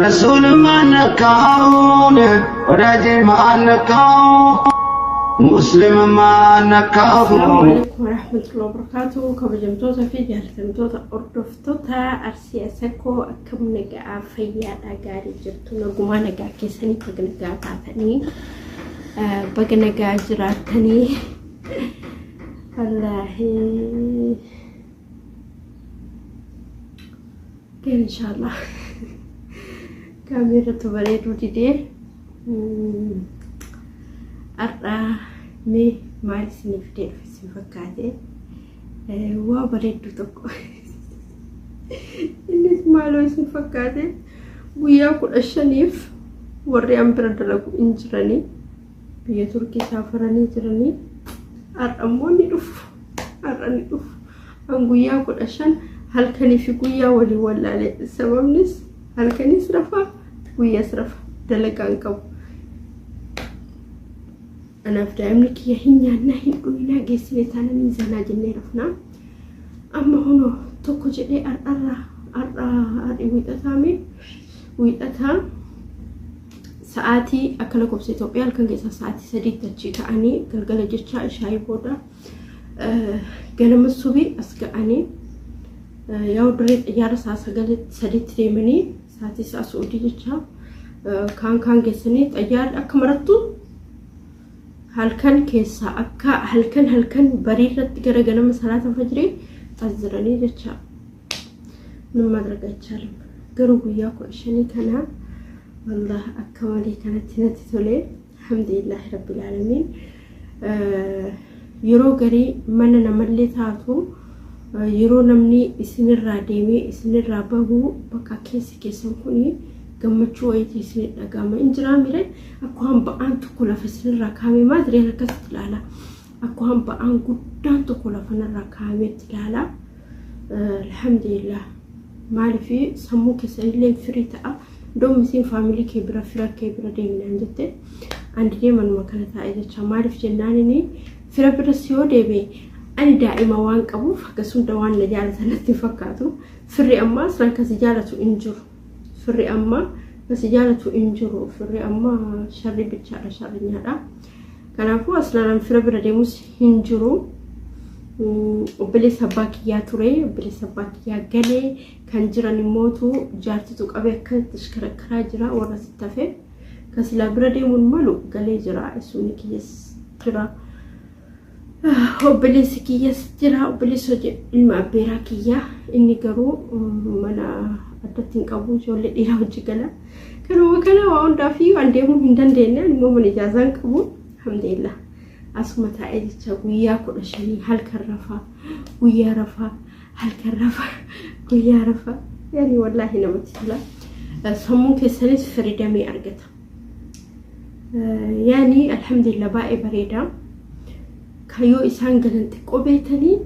ረሱል ማነካውን ወዳጅ ማነካው ሙስሊም ማነካው። Assalamu alaikum warahmatullahi wabarakatuh. Kabajamtoota fi jaallatamtoota hordoftoota Arsii Asakoo, akkam nagaa, fayyaadha, gaarii jirtu? Nagumaa, nagaa keessanii, baga nagaa taatanii, baga nagaa jiraattanii. Wallaahi kan inshaallah kaameeratu bareeduu didee. Har'aa mee maal isiniif fidee dhufe isin fakkaate? Waa bareedduu tokko. Innis maaloo isin fakkaate? Guyyaa 15f warri an bira dalagu hin jiranii, biyya Turkii saafaranii jiranii. Har'a immoo ni dhufu, har'a ni dhufu. An guyyaa 15 halkanii fi guyyaa waliin wallaale. Sababnis halkanis rafaa, guyyaas rafa, dalagaa hin qabu. Anaaf daa'imni kiyya hin nyaannaa, hin dhugnaa, geessine taana miizanaa jennee rafnaa. Amma hunoo tokko jedhee har'arraa, har'a har'i wiixataami, wiixataa sa'aatii akka lakkoofsa Itoophiyaa halkan keessaa sa'aatii 3tti achii ka'anii, galgala jecha, shaayii booda ganama subii as ga'anii, yaa'u dirree xiyyaara sa'a 9 3tti deemanii, sa'aatii sa'a Su'uudii jecha, kaan kaan geessanii. Xayyaarri akka marattu halkan keessaa akka halkan halkan barii irratti gara ganama salaata fajrii as jiranii jecha. Nama argachaa garuu guyyaa 15 kana wallah akka malee kanatti natti tolee. Alhamdulillahi rabbil aalamiin. Yeroo garii mana namallee taatu, yeroo namni isinirraa deemee isinirraa bahu, bakka keessi keessan kuni gammachuu wayiitii isin dhaga'ama. Hin jiraa mire, akka waan ba'aan tokko lafa isinirraa kaa'ame. Maatireen akkasitti ilaala, akka waan ba'aan guddaan tokko lafa narraa kaa'ameetti ilaala. Alhamdulillah. Maaliif, sammuu keessanillee firii ta'a. Doom isiin faamilii kee bira, fira kee bira deeminaan jette, ani didee manuma kana taa'e jecha. Maaliif jennaanini, fira biras yoo deeme ani daa'ima waan qabuuf akkas hunda waan na jaalatan natti hin fakkaatu. Firri ammaa asirraan kasi jaalatu hin jiru. Firri ammaa kasi jaalatu hin jiru. Firri ammaa sharri bichaadha, sharri nyaadha. Kanaafuu asirraan fira bira deemus hin jiru. Obboleessa abbaa kiyyaa ture, obboleessa abbaa kiyyaa galee, kan jiran immootu jaartitu qabee akkanatti ishkarakkaraa jira. Warra sitti hafe kan silaa bira deemuun malu galee jira. Isuuni kiyyas jira. Obboleessi kiyyas jira. Obboleessi ilma abbeeraa kiyyaa inni garuu mana addatti hin qabu, ijoollee dhiiraa hojii gala. Kanuma kana waa hundaa fi waan deemuu hin dandeenye, immoo mana ijaazaa hin qabu. Alhamdulillah. Asuma taa'ee jecha guyyaa 15, halkan rafaa, guyyaa rafaa, halkan rafaa, guyyaa rafaa. Yani wallaahi namatti tola. Sammuun keessanis freedomii argata. Yani alhamdulillah, baay'ee bareeda. Kayyoo isaan galan xiqqoo beetanii,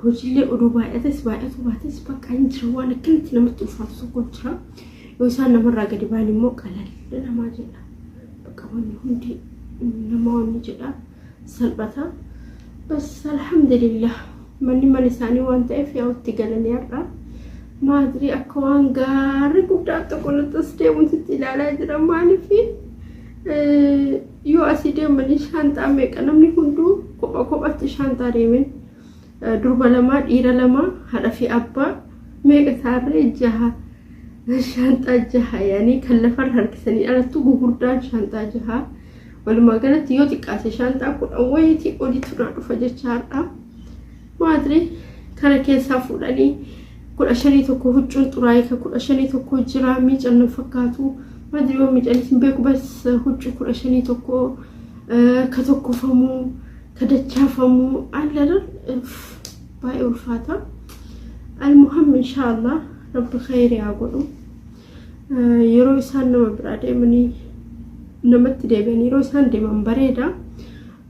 hojiilee oduu baay'ates baay'atu baates, bakka hin jira waan akkanatti namatti ulfaatu tokko jira. Yoo isaan namarraa gadi ba'an immoo qalalla namaa jedha. Bakka wanni hundi nama wanni jedha, salphata. Bas, alhamdulillah, manni mana isaanii waan ta'eef yaa'utti galanii har'a. Maadrii akka waan gaarii guddaa tokko nutti as deemutti ilaalaa jira. Maaliif, yoo asii deemanii shaanxaa meeqa, namni hunduu kopha kophatti shaanxaa deemen, durba lama, dhiira lama, haadha fi abbaa, meeqa taarree, jaha, shaanxaa jaha, yaanii kan lafarra harkisanii alattu gugurdaan shaanxaa jaha. Walumaa galatti yoo xiqqaate shaanxaa 10 wayiitii olitti naa dhufa jechaadha. Maadrii kana keessaa fuudhanii 15 tokko huccuun xuraa'ee kan 15 tokko jira, miican nan fakkaatu. Maadrii yoo miicanis hin beeku. Bas, huccuu 15 tokko ka tokkofamuu, ka dachaafamuu allaran baay'ee ulfaata. Almuham, inshaallah rabbi khayrii haa godhu. Yeroo isaan nama biraa deemanii namatti deebi'an, yeroo isaan deeman bareeda.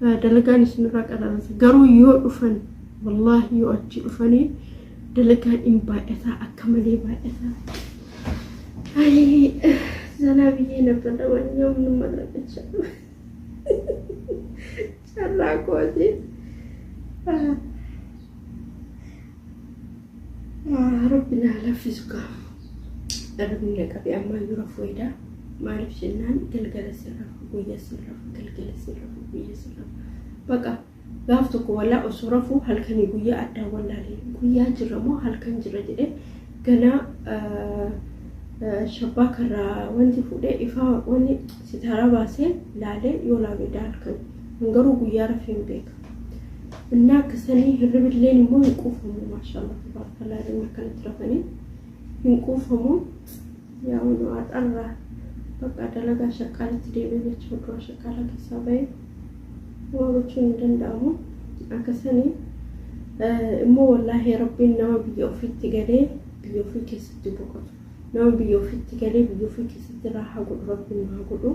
Dalagaan isinirraa qararata. Garuu yoo dhufan, wallaahi yoo achi dhufanii, dalagaan hin baay'ataa, akka malee baay'ataa. ዘና ብዬ ነበር። ለማንኛውም ምንም ማድረግ አይቻልም። Carraa kooti. Rabbi naa laffisu gaa. Irribni na qabee ammaa yeroo rafuu hedaa. Maaliif jennaan galgala sirrafu, guyyaa sirrafu, galgala sirrafu, guyyaa sirrafu. Baqa gaaf tokko walaa osoo rafuu halkanii guyyaa addaan wallaalee guyyaa jirra moo halkan jirra jedhee ganaa shabbaa karraa wanti fuudhee ifaa wanni sitaaraa baasee laalee yoo laalu edaa halkan. Garuu guyyaa rafee hin beeka. Innaa akkasanii hirribilleen immoo hin quufamu, maashaallah tabaarakallaa, hirribni akkanatti rafanii hin quufamu. Yaa nu har'arraa bakka dalagaa shaqqaalatti deebi'e jechuudha. Dura shaqqaala keessaa bahee waa gochuun hin danda'amu. Akkasanii immoo wallaahi Rabbiin nama biyya ofiitti galee biyya ofii keessatti boqotu. Nama biyya ofiitti galee biyya ofii keessatti raahaa godhu Rabbiin haa godhu.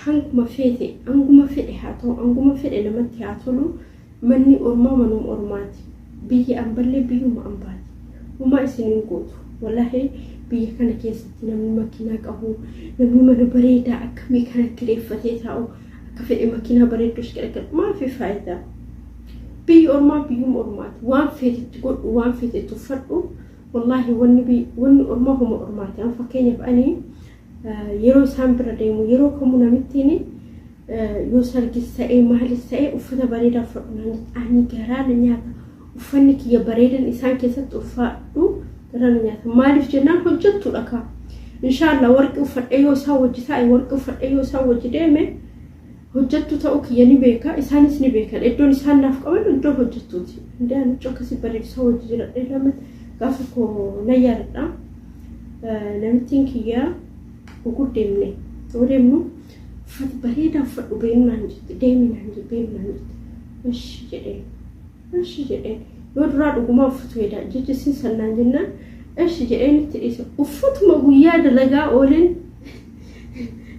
Hanguma feete, hanguma fedhe haa ta'u, hanguma fedhe namatti haa tolu, manni ormaa manuma ormaati. Biyyi amballee biyyuma ambaati. Homaa isin hin gootu. Wallaahi biyya kana keessatti namni makiinaa qabu, namni mana bareedaa akkamii kana kireeffatee taa'u, akka fedhe makiinaa bareeddus gargar maafi faayidaa? Biyyi ormaa biyyuma ormaati. Waan feetetti godhu, waan feetetti uffadhu. Wallaahi wanni ormaa homa ormaati. An fakkeenyaaf ani yeroo isaan bira deemu yeroo kamuu namittiin yoo sargis ta'ee maalis ta'ee uffata bareedaa uffadhu naan jetti. Ani garaa na nyaata. Uffanni kiyya bareedan isaan keessatti uffadhu garaa na nyaata. Maaliif jennaan hojjettuudha kaa. Inshaallah warqii uffadhee yoo isaan wajji taa'e, warqii uffadhee yoo isaan wajji deeme, hojjettu ta'uu kiyya ni beeka, isaanis ni beekan. Iddoon isaan naaf qaban iddoo hojjettuuti. Indee ani huccuu akkasii bareedu isaan wajji jiradhee lama gaafa koo nan yaadadha. Namittiin kiyya ugur deemne yoo deemnu uffata bareedaa uffadhu beenu naan jette, deemi naan jette, beenu naan jette. Ishi jedheen, ishi jedheen. Yoo duraa dhugumaa uffatu hedaa jecha isin sannaan jennaan ishi jedheen itti dhiise. Uffatuma guyyaa dalagaa ooleen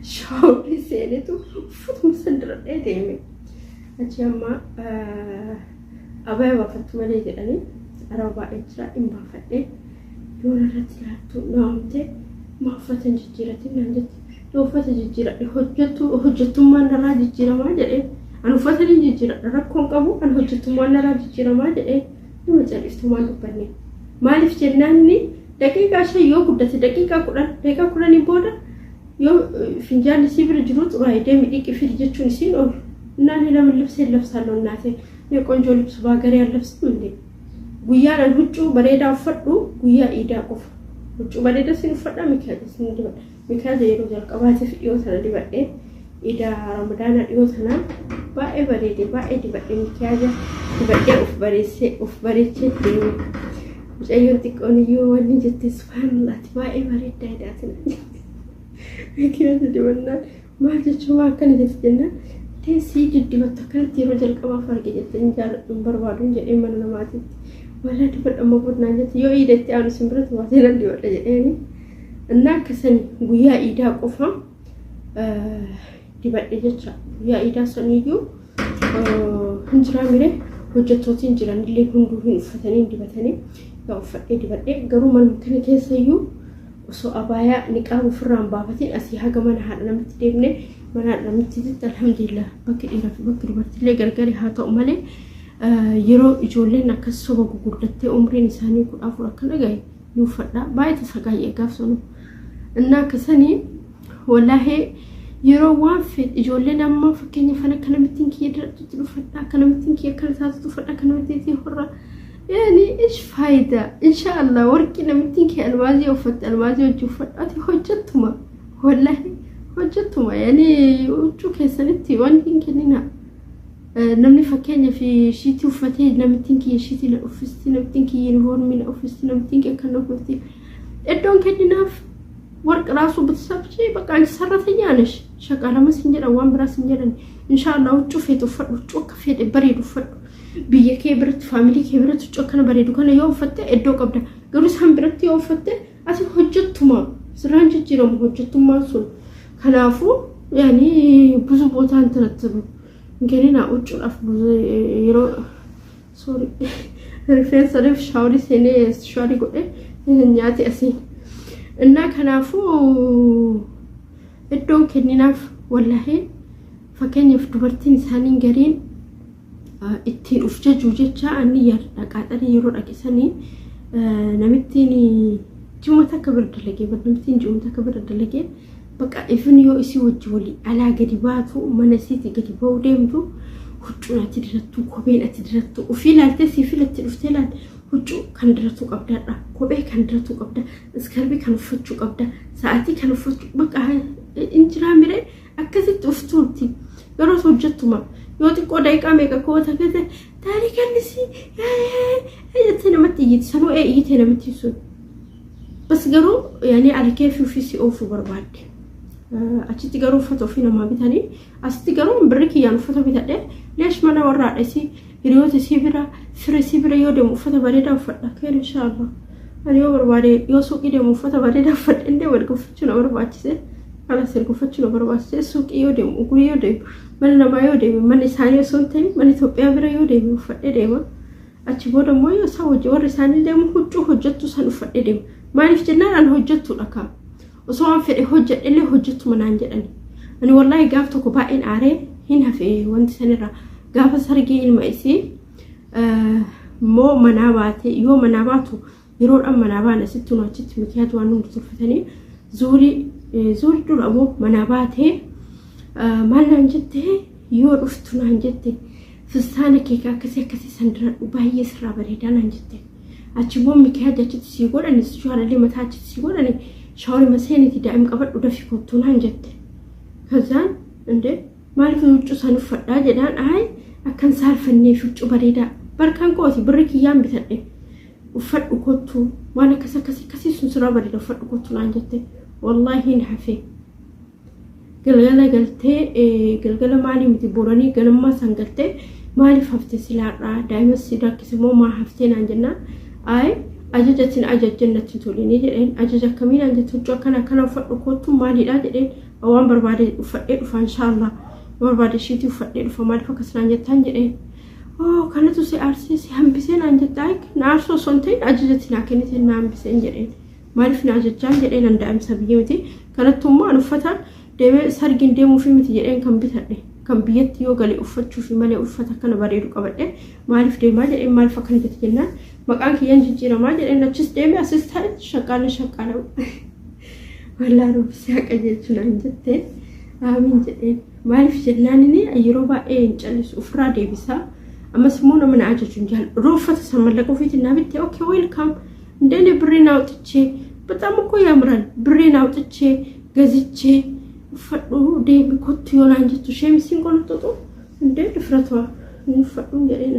shaaworii seenetu uffatuma san diradhee deeme. Achi amma abaya baafattu malee jedhanii araba baay'ee jira hin baafadhee yoo irratti ilaaltu na waamte, maa uffata hin jijjiiratin naan jette. Yoo uffata jijjiiradhe hojjettu hojjettummaan narraa jijjiiramaa jedhee, ani uffata ni jijjiiradha, rakkoon qabu, ani hojjettummaan narraa jijjiiramaa jedhee nama cal'iftu waan dubbanne. Maaliif jennaanni daqiiqaa 5 yoo guddate daqiiqaa 10, daqiiqaa 10nii booda yoo finjaalli isii bira jiru xuraa'e deemi dhiqi fidi jechuun isiin oolu. Innaan lama ልብስ ለብሳለሁ እናቴ ቆንጆ ልብስ በሀገሬ አልለብስም እንዴ? Guyyaan an huccuu bareedaa uffadhu guyyaa iidaa qofa. Huccuu bareedaa sin uffadha, mikaaja sin dibadha. Mikaaja yeroo jalqabaatiif dhiyoo tana dibadhe, iidaa Ramadaana dhiyoo tana baay'ee bareede, baay'ee dibadhe, mikaaja dibadhee of bareessee of bareechee deeme. Mucayyoon xiqqoon iyyuu wanni jette, subhaanallah, ati baay'ee bareeddaa hidhaatina. Mikaaja dibannaan maal jechuun waa akkana jette jennaan, teessii diddibattu akkanatti yeroo jalqabaaf arge jette. Hin jaaladhu, hin barbaadu jedhee mana namaatitti. Walaa dibadha amma bodnaan jette, yoo iidatti aanu isin biratti baatee nan dibadha jedheeni. Innaa akkasan guyyaa iidaa qofa dibadhe jecha. Guyyaa iidaa saniyyuu hin jiraa mire, hojjettootiin jiran illee hunduu hin uffatanii hin dibatanii, yaa uffadhee dibadhee. Garuu manuma kana keessayyuu osoo abaayaa niqaaba ofirraan baafatiin asii haga mana haadha namitti deemne, mana haadha namittitti alhamdulillah bakki dhiiraa fi bakki dubartiillee gargari haa ta'u malee, yeroo ijoolleen akkas soba gugurdattee umriin isaanii 14 akkana gahe ni uffadha, baay'ee tasagaayyee gaaf sunu. Innaa akkasanii wallaahi yeroo waan fedhe ijoolleen amma fakkeenya fana akka namittiin kiyya dirattutti uffadha, akka namittiin kiyya akkana taatutti uffadha, akka namittiin horra yaani ish faayidaa. Inshaallah warqii namittiin kee almaazii uffatte almaazii hojii uffadhu, ati hojjettuma, wallaahi hojjettuma. Yaani huccuu keessanitti wanti hin kennina. Namni fakkeenya fi shiitii uffatee namittiin kiyya shiitii na uffisti, namittiin kiyya yuunifoormii na uffisti, namittiin kiyya akkana uffisti, iddoon kenninaaf. ወርቅ ራሱ ብትሰብቺ በቃ አንቺ ሰራተኛ ነሽ። Shaqalamas hin jedhan, waan biraas hin jedhan. Inshaallah huccuu feetu uffadhu, huccuu akka fedhe bareedu uffadhu. Biyya kee biratti, faamilii kee biratti huccuu akkana bareedu kana yoo uffatte iddoo qabda. Garuu isaan biratti yoo uffatte ati hojjettuma, sirraan jijjiiramu hojjettummaan sun. Kanaafuu yaani ብዙ ቦታ እንትን አትሉ እንከኔና huccuudhaaf yeroo sorry rifeensa reef shaaworii seenee shaaworii godhe nyaate asiin. Innaa kanaafuu iddoon kenninaaf. Wallaahi fakkeenyaaf dubartiin isaanii gariin ittiin uf jajuu jecha, ani yaadadha, qaaxarii yeroo dhaqisanii namittiin Ji'uma takka bira dalagee barnamtiin ji'uma takka bira dalagee bakka ifin yoo isii wajji walii alaa gadi baatu mana isiitii gadi ba'uu deemtu huccuun ati dirattu kopheen ati dirattu ofii ilaaltee sii filatti dhuftee ilaalte huccuu kan diratuu qabdaadha kophee kan diratuu qabda iskarbii kan uffachuu qabda sa'aatii kan uffachuu bakka injiraa miree akkasitti uftuutti yeroo hojjettuma yoo xiqqoo daqiiqaa meeqa koota gate taarikannisii jettee namatti iyyiti sanuu ee iyyitee namatti sun bas garuu yaani alkee fi ofii si oofuu barbaadde achitti garuu uffata ofii namaa bitanii asitti garuu birri kiyyaan uffata bitadhe leesh mana warra haadha isii hiriyoota isii bira fira isii bira yoo deemu uffata bareedaa uffadha keer inshaallah ani yoo barbaade yoo suuqii deemu uffata bareedaa uffadhe illee wal uffachuu na barbaachise kanas erga uffachuu na barbaachise suuqii yoo deemu ugurii yoo deemu mana namaa yoo deeme mana isaanii osoo hin ta'in mana Itoophiyaa bira yoo deeme uffadhee deema. Achi booda immoo yoo isaan hojii warri isaanii deemu huccuu hojjettu san uffadhee deema. Maaliif jennaan an hojjettuudha kaa. Osoo waan fedhe hojjedhe illee hojjettuma naan jedhani. Ani wallaahi gaaf tokko baay'een aaree hin hafe wanti sanirraa gaafa sargii ilma isii immoo manaa baate yoo manaa baatu yeroodhaan manaa baane asitti nu achitti mikiyaatu waan hundi tolfatanii zuurii zuurii dura immoo manaa baatee maal naan jette yoo dhuftu naan jette fistaana keeka akkasii akkasii san diradhu baay'ee sirraa bareedaa naan jette achi immoo mikiyaaj achitti sii godhani shaalallee mataa achitti sii godhani shaaworii maseeniti daa'im qabadhu dafii kottuu naan jette kazaan indee maaliif huccuu san uffadhaa jedhaan ayi akkan saalfanneef huccuu bareedaa barkaan kooti birri kiyyaan bitadhe uffadhu kottu waan akkas akkasii akkasii sun sirraa bareeda uffadhu kottu naan jette wallaahi hin hafe galgala galtee galgala maalii miti boranii ganammaa san galtee maaliif hafte silaarraa daa'ima si rakkise moo maa haftee naan jennaan ayi ajaja isin ajajjen natti hin tolinii jedheen ajaja akkamii naan jette huccuu akkana akkana uffadhu kottu maalidha jedheen waan barbaade uffadhee dhufa inshaallah barbaade ishiitii uffadhee dhufa maaliif akkas naan jettaan jedheen oo kanatu si aarsee si hambisee naan jette ayi na aarsuu osoo hin ta'in ajajatti naa kennite na hambiseen jedheen maaliif na ajajjaan jedheen an daa'imsa biyya miti kanattu immoo an uffata deemee sargiin deemuufi miti jedheen kan bitadhe kan biyyatti yoo gale uffachuufi malee uffata akkana bareedu qabadhe maaliif deemaa jedheen maaliif akkana jette jennaan maqaan kiyyaan jijjiiramaa jedheen achis deeme asis ta'e shaqqaala shaqqaala wallaa rabbi si haqa jechuu naan jette aamiin jedheen maaliif jennaan inni yeroo baay'ee hin callisu ofirraa deebisaa ammas immoo nama na ajaju hin jaalladhu yeroo uffata san mallaqa ofiitiin naa bitte okay welcome እንደኔ ብሬን አውጥቼ በጣም እኮ ያምራል። ብሬን አውጥቼ ገዝቼ uffadhu deemi kottu yoo naan jettu ishee misiin qonxoxu indee difratwa hin uffadhu jedheen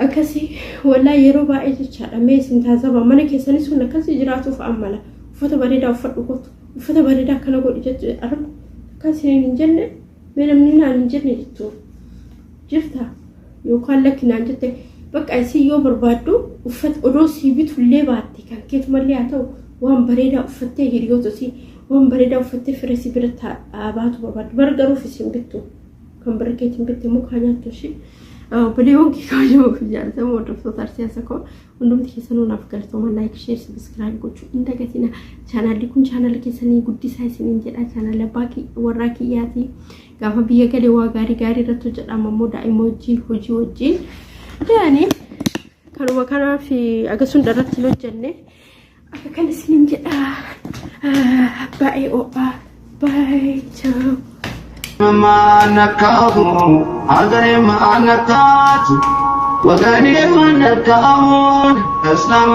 akkasii wallaa yeroo baay'ee jechaadha mee isin taasaba mana keessanis sun akkasii jiraatuuf ammala uffata bareedaa uffadhu kottu uffata bareedaa akkana godhi jettu arba akkasii hin jenne mee namni naan hin jenne jettu jirta yookaan lakki naan jette bakka isii yoo barbaaddu uffata odoo sii bitullee baatte kan keetumallee haa ta'u waan bareedaa uffattee hiriyoota isii waan bareedaa uffattee fira isii bira baatu barbaaddu bara garuuf isin bittu kan bara keetiin bitte mukaa nyaattu ishii obboleewwan kee kabajamoo fi jaallatamoo hordoftoota Arsii Asakoo hundumti keessanuu naaf galatooma like share subscribe gochuu hin dagatina chaanaalli kun chaanaala keessanii guddisaa isiniin jedha chaanaala abbaa warraa kiyyaati gaafa biyya galee waa gaarii gaarii irratti hojjedhama immoo daa'ima wajjin hojii wajjin yaani kanuma kanaaf akkasuma irratti hin hojjenne akka kan isiniin jedha baay'ee ho'aa baay'ee chaaw. ማነካሁ ሀገሬ ማነካት ወገኔ ማነካሁን እስላም